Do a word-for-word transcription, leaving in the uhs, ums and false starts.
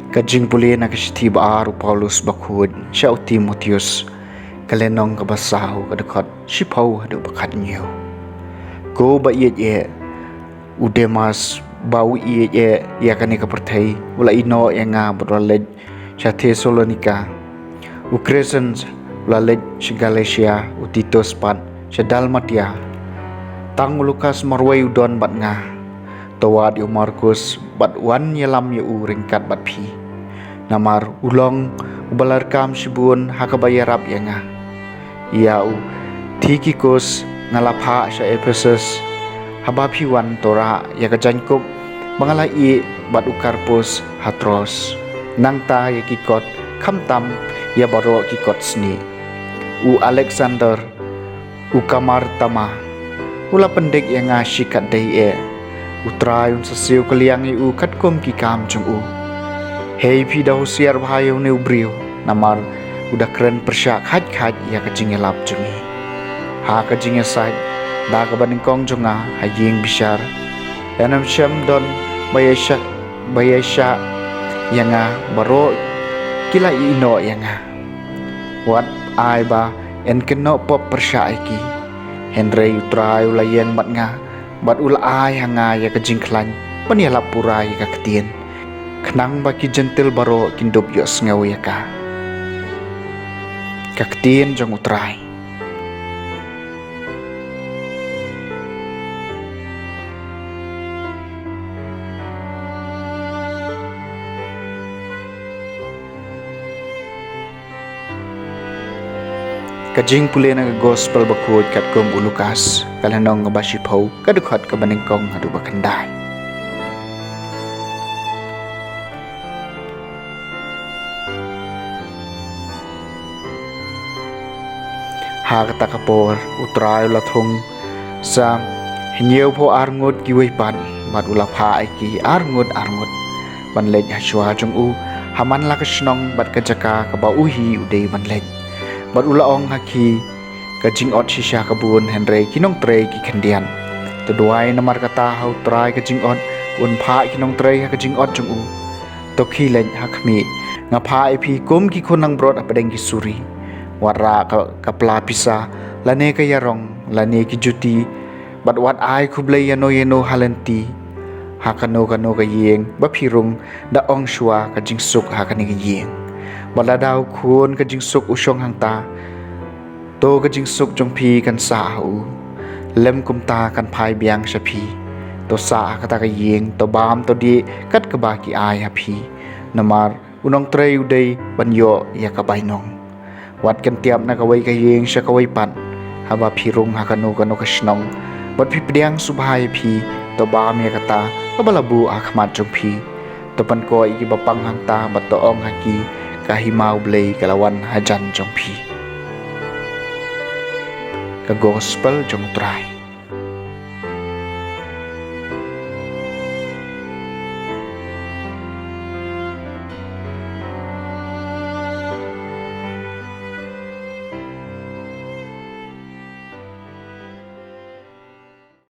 Ka jingpule na ka shithi ba ar u Paulus bakhuid sha u Timotheus, ka lynnong kaba saw, ka dkhot shiphew haduh ba khathynñiew. Ko ba ïeit eh, u Demas, ba u ïeit eh ïa kane ka pyrthei, u la ïehnoh ïa nga bad u la leit sha Thessalonika. U Crescens u la leit sha Galatia, u Titus pat sha Dalmatia. Tang u Lukas marwei u don bad nga. To wad ïa u Markus bad wan ïalam ïa u ryngkat bad phi. Namar u long u ba la rkam shibun ha kaba ïarap ïa nga. Ïa u Tikhikus nga la phah sha Ephesus. Haba phi wan, to rah ïa ka jaiñkup ba nga la ïeh bad u Karpus ha Troas. Nangta ïa ki kot, khamtam ïa baroh ki kot snieh. U Alexander, u Kamar Tama, u la pyndik ïa nga shikatdei eh. U Trai un sa siew kylliang ïa u katkum ki kam jong u. Hei phi, da husiar bha ïa une u briew, namar u da kren pyrshah khait khait ïa ka jingïalap jong ngi. Ha ka jingïasaid da kaba nyngkong jong nga ha ïing bishar, ynda ym shym don ba ïaishah, ba ïaishah ïa nga, baroh ki la ïehnoh ïa nga. Wat ai ba yn kynnoh pop pyrshah ïa ki. Hynrei u Trai u la ïeng bad nga, bad u la ai ha nga ïa ka jingkhlaiñ ban ïalap pura ïa ka ktien, khnang ba ki Jentil baroh kin dup ïohsngew ïa ka. Ka ktien jong u Trai. Ka jingpule na ka Gospel bakhuid katkum u Lukas, ka lynnong kaba shiphew, ka dkhot kaba nyngkong haduh ba khyndai. Ha kata ka por u Trai u la thung sa hynñiewphew ar ngut kiwei pat, bad u la phah ïa ki ar ngut ar ngut ban leit ha shuwa jong u, ha man la ka shnong bad ka jaka kaba u hi u dei ban leit. Bad u la ong ha ki, ka jingot shisha ka bun, hynrei ki nongtrei ki khyndiat. To duwai namar kata ha u Trai ka jingot, un phah ki nongtrei ha ka jingot jong u. To khie leit ha khmih, nga phah ïa phi kum ki khun langbrot hapdeng ki suri. Wat rah ka, ka pla pisa, lane ka ïarong, lane ki juti, bad wat ai khublei ïano ïano ha lynti. Ha kano kano ka ïing ba phi rung, da ong shuwa, ka jingsuk ha kane ka ïing. Bad lada u khun ka jingsuk u shong hangta, to ka jingsuk jong phi kan sah ha u, lym kumta kan phai biang sha phi. To sah ha kata ka ïing, to bam to dih kat kaba ki ai ha phi. Namar u nongtrei u dei ban ïoh ïa ka bainong. Wat kynthiap na kawei ka ïing sha kawei pat haba phi rung ha kano kano ka shnong. Wat phi pdiang sngewbha ïa phi, to bam ïa kata kaba la buh ha khmat jong phi. To pynkoh ïa kiba pang hangta bad to ong ha ki, ka hima U Blei ka la wan hajan jong phi. Ka Gospel jong U Trai.